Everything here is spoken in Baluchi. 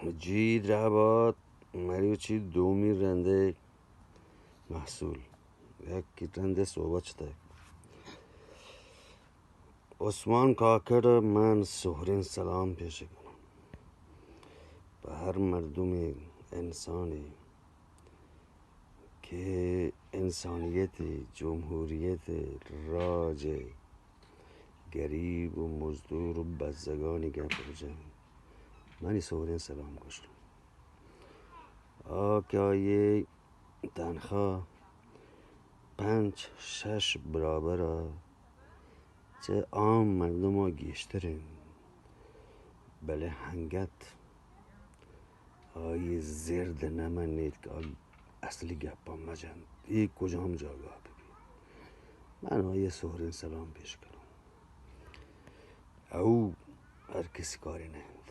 جی درہبات، مروچی دومی رندے محصول، یک رندے صحبت شتگ۔ عثمان کاکڑ ءَ من سہریں سلام پیش کناں پہ ہر مردمے، انسانے کہ انسانیت ءِ، جمہوریت ءِ، راج ءِ گریب و مزدور و بزگانی گپ ءَ بجن، منی سہریں سلام گوشاں۔ آ کہ آئی ءِ تنخواہ پنچ شش برابر ءَ چہ عام مردم ءَ گیشتر انت، بلے انگت آئی ءِ زرد نہ منیت کہ آ اصلی گپاں مہ جنت، اے کجام جاگہ بہ بیت۔ من آئی ءَ سہریں سلام پیش کناں۔ او ہر کسی کارے نہ انت۔